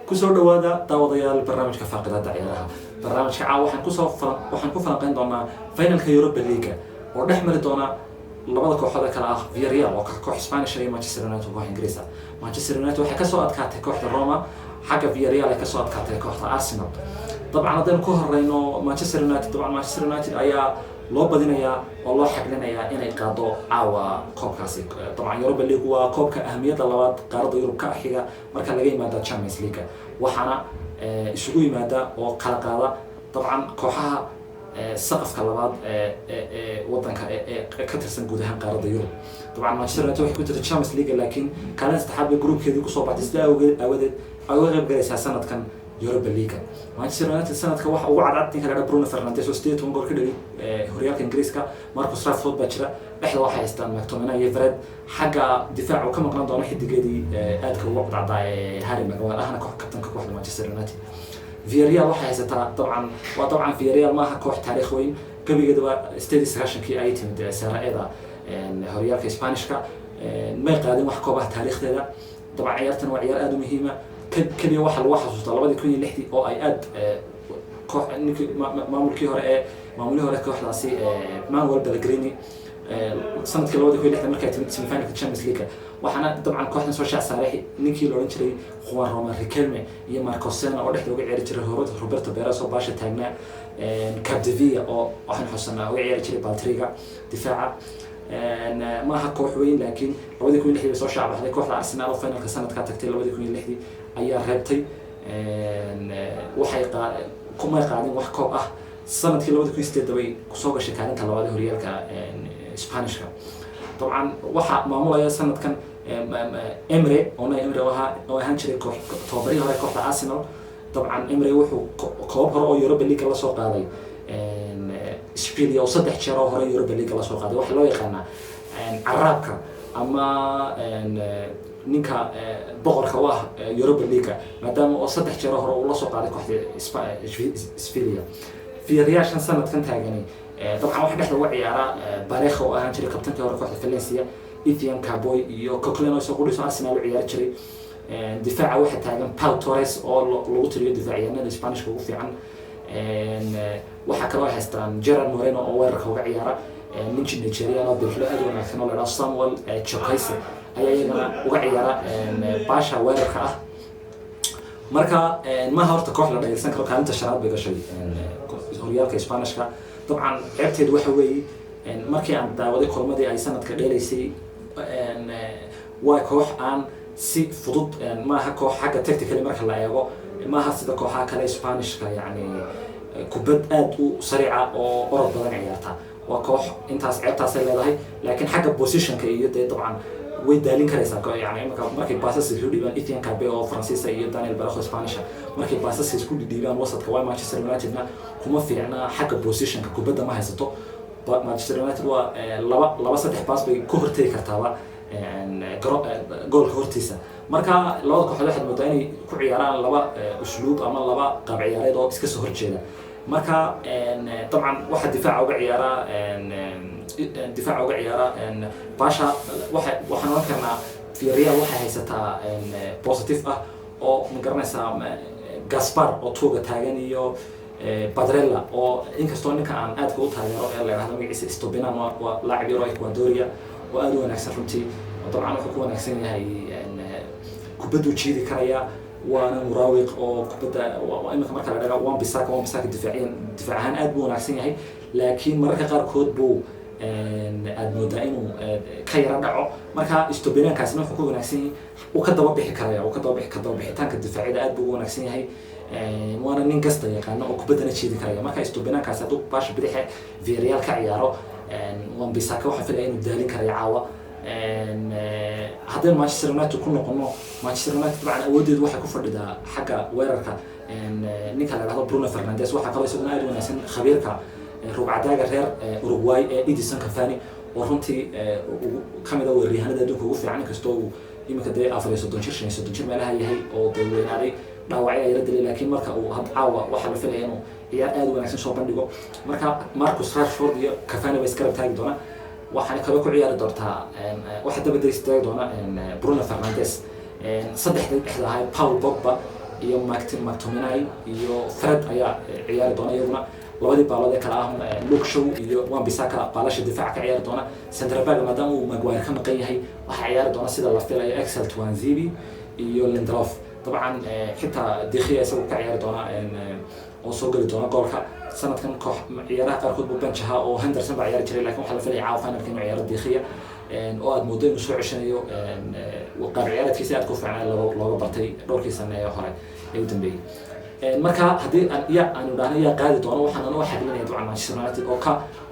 Kusoo dhawaada, daawadayaal, barnaamijka Faaqidaada Ciyaaraha. Barnaamijka caawa waxaan ku falanqeyn doonaa finalka Europa League oo dhex mari doona labada kooxood ee kale ah Villarreal oo koox Spanish iyo Manchester United oo koox Ingiriis ah. Manchester United waxay kasoo adkaatay kooxda Roma, xagga Villarreal ay kasoo adkaatay kooxda Arsenal. Dabcan haddaynu ku horeyno Manchester United, dabcan Manchester United ayaa loo badinayaa oo loo xaglinayaa inay qaado caawa koobkaasi. Dabcan Europa League waa koobka ahamiyadda labaad qaaradda Yurub ka xiga marka laga yimaado Champions League, waxaana isugu yimaada oo kala qaada dabcan kooxaha saqafka labaad ee wadanka ee ka tirsan guud ahaan qaaradda Yurub. Dabcan Manchester United waxay ku jirta Champions League, laakiin kaalin saddexaad bay groupkeedii kusoo baxday. Sida awgeed aawadeed ay uga qayb galaysaa sanadkan Europa League. Manchester United sanadka waxa ugu cadcad ninka la Bruno Fernandes oo 18 gool ka dhaliyay horyaalka Ingiriiska. Marcus Rashford baa jira. Dhexda waxay haystaan McTominay iyo Fred. Xagga difaac uu ka maqnaan doono xidigeedii aadka ugu cadcaddaa ee Harry Maguire, ahna koox kabtanka kooxda Manchester United. Villarreal waxay haysataa dabcan waa dabcan Villarreal maaha koox taariikh weyn. Gebigeedaba 98-kii ayay timid Serie A-da horyaalka Spanishka. May qaadin wax koobaha taariikhdeeda. Dabcan ciyaartan waa ciyaar aada u muhiima. Keliya waxaa lagu xasuustaa 2006-dii oo ay aad koox ninkii maamulkii hore ee maamulihii hore kooxdaasi, Manuel Pellegrini, sanadkii 2006-da markay timid semifinalka Champions League. Waxaana dabcan kooxdan soo shaac saaray ninkii la odhan jiray Juan Roman Riquelme iyo Marcos Senna oo dhexda uga ciyaari jiray, Roberto Perez oo baasha taagnaa, Capdevila oo waxaan xusanaa uga ciyaari jiray Baltriga difaaca. Maaha koox weyn, laakiin 2006-dii bay soo shaacbaxday. Kooxda Arsenal oo finalka sanadkaa tagtay 2006-dii ayaa reebtay. Waxay kumay qaadin wax koob ah. Sanadkii 2008-da bay kusoo gashay kaalinta labaad ee horyaalka Spanishka. Dabcan waxaa maamulaya sanadkan Emery, Unai Emery oo ahaa oo ahaan jiray koox tababarihii hore kooxda Arsenal. Dabcan Emery wuxuu koobab hore oo Europa League la soo qaaday Sevilla, oo saddex jeer oo hore Europa League la soo qaaday. Waxaa loo yaqaanaa caraabka ama ninka boqorka u ah Europa League, maadaama oo saddex jeer oo hore uu la soo qaaday kooxda Sevilla. Villarreal sanadkan taagani dabcan waxa dhexda uga ciyaara Parejo oo ahaan jiray kabtankii hore kooxda Valencia, Etienne Capoue iyo Coquelin oo isagoo qudhiso Arsenal u ciyaari jiray. Difaaca waxaa taagan Pau Torres oo lagu tiriyo difaacyahanada Spanishka ugu fiican. Waxaa kaloo haystaan Gerard Moreno oo weerarka uga ciyaara. Ninki Nigerian oo bidixlo aad u wanaagsan oo la idhaho Samuel Chukwueze ayaa iyagana uga ciyaara baasha weerarka ah. Marka maaha horta koox la dhageysan karo. Kaalinta shanaad bay gashay horyaalka Spanishka. Dabcan ceebteedu waxa weeye, markii aan daawaday kulmadii ay sanadka dheelaysay, waa koox aan si fudud maaha koox xagga tactically marka la eego maaha sida kooxaha kale Spanishka, yacni kubad aad u sariica oo orod badan ciyaarta. Waa koox intaas ceebtaasay leedahay, laakiin xagga positionka iyo dee dabcan way daalin karaysaa. Yani imika markay baasas isku dhiibaan Etienne Capoue oo Faransiisa iyo Daniel Parejo Spanisha, markay baasas isku dhiibaan wasadka, waa Manchester Unitedna kuma fiicna xagga positionka, kubadda ma haysato. Manchester United waa laba laba saddex baas bay ku hortegi kartaaba goolka hortiisa. Marka labada kooxood waxaad moodaa inay ku ciyaaraan laba usluub ama laba qaab ciyaareed oo iska soo horjeeda. Marka dabcan waxaa difaaca uga ciyaara baasha. Waxaan oran karnaa Villarreal waxay haysataa positive ah oo ma garanaysaa Gaspar oo tuuga taagan iyo Cucurella, oo inkastoo ninka aan aadka u taageero ee la yidhahdo magaciisa Estupinan waa laacib yaro Ecuadoria oo aad u wanaagsan runtii, oo dabcan wuxuu ku wanaagsan yahay kubadduu jiidi karaya, waana muraawiq oo kubadda imika marka la dhaga Wan-Bissaka difaaciyan, difaac ahaan aad buu wanaagsan yahay, laakiin mararka qaarkood buu aad moodaa inuu ka yaro dhaco. Marka Estupinankaasina wuxuu ku wanaagsan yahay uu ka daba bixi karaya, uu ka daba bixi ka daba bixitaanka difaacyada aad buu ugu wanaagsan yahay, waana nin gasta yaqaano oo kubaddana jiidi karaya. Marka Estupinankaasi hadduu baasha bidixe Villarreal ka ciyaaro, Wan-Bissaka waxaa filaya inuu daalin karayo caawa. Haddaynu Manchester United ku noqono, Manchester United dabcan awooddeedu waxay ku fadhidaa xagga weerarka, ninka la dhahdo Bruno Fernandes. Waxaa kaloo isaguna aad u wanaagsan khabiirka rugcadaaga reer Uruguay ee Edinson Cavani, oo runtii kamid ah weeraryahanada adduunka ugu fiican, inkastoo uu iminka dee 34 jir, 35 jir meelaha yahay oo dee weynaaday, dhaawacyo yara dilay, laakiin marka uu had caawa waxaa la filaya inuu ciyaar aad u wanaagsan soo bandhigo. Marka Marcus Rashford iyo Cavani bay iskarab taagi doona. Waxaana kaloo ku ciyaari doontaa, waxaa dabada istaagi doona Bruno Fernandes. Saddexdii dhexda ahay, Paul Pogba iyo Martin McTominay iyo Fred, ayaa ciyaari doona iyaguna. Labadii baalood ee kale ah, Luke Shaw iyo Wan Bissaka, baalasha difaaca ka ciyaari doona. Center back, maadaama uu Maguire ka maqan yahay, waxaa ciyaari doona, sida la filayo, Axel Tuanzebe iyo Lindelof. Dabcan xitaa De Gea isagu ka ciyaari doona oo soo geli doona goolka. Sanadkan koox ciyaaraha qaarkood buu bench ahaa oo Henderson baa ciyaari jiray, laakiin waxaa la filaya caawa finalka inuu ciyaaro De Gea, oo aad moodo inuu soo ceshanayo qaab ciyaareedkiisa aad ku fiicnaa looga bartay dhowrkii sane ee hore ee u dambeeyey. Marka haddii aan ya aanu dhahno yaa qaadi doono, waxaan anoo xaglinaya dabcan Manchester United oo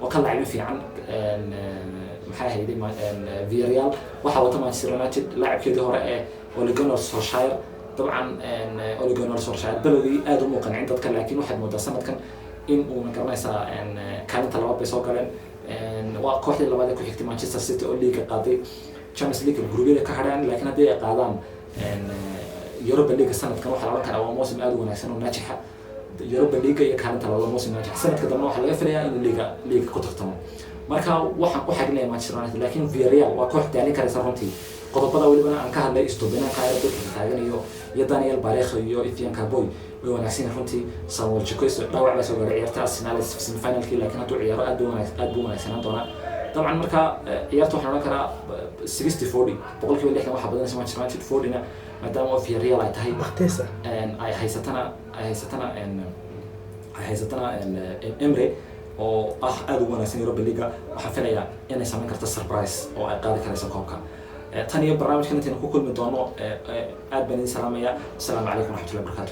ka laacibin fiican, maxay ahayday, Villarreal. Waxaa wata Manchester United laacibkeedii hore ee Ole Gunnar Solskjaer. Dabcan Ole Gunnar Solskjaer belowgii aad uma qancin dadka, laakiin waxaad moodaa sanadkan in uu, garanaysaa, kaalinta labaad bay soo galeen. Waa kooxdii labaad ee ku xigtay Manchester City oo liiga qaaday. Champions League gruubyada ka hadheen, laakiin haddii ay qaadaan Europa League sanadkan, waxaa la odhan karaa waa mawsim aad u wanaagsan oo naajixa. Europa League iyo kaalinta labaad, mawsim naajix. Sanadka dambe waxaa laga filayaa inuu liiga ku tartamo. Marka waxaan u xaglinaya Manchester United, laakiin Villarreal waa koox daalin karaysa runtii. Qodobada welibana aan ka hadlay, Estupiñán dadka taagan iyo Daniel Parejo iyo Etienne Capoue, way wanaagsan yihiin runtii. Samuel Chukwueze dhaawac baa soo gaaray ciyaarta Arsenal semifinalkii, laakiin hadduu ciyaaro aad buu wanaagsanaan doonaa dabcan. Marka ciyaarta waxaan odhan karaa 60-40, 60% waxaa badanaysa Manchester United, 40na maadaama oo Villarreal ay tahay Bakhtesa. Ay haysatana Emery oo ah aad ugu wanaagsan Europa League, waxaan filayaa inay samayn karto surprise oo ay qaadi karayso koobka. Tan iyo barnaamijkan intaynu ku kulmi doono, aad baan idin salaamaya. Asalaamu calaykum waraxmatullahi wabarakatu.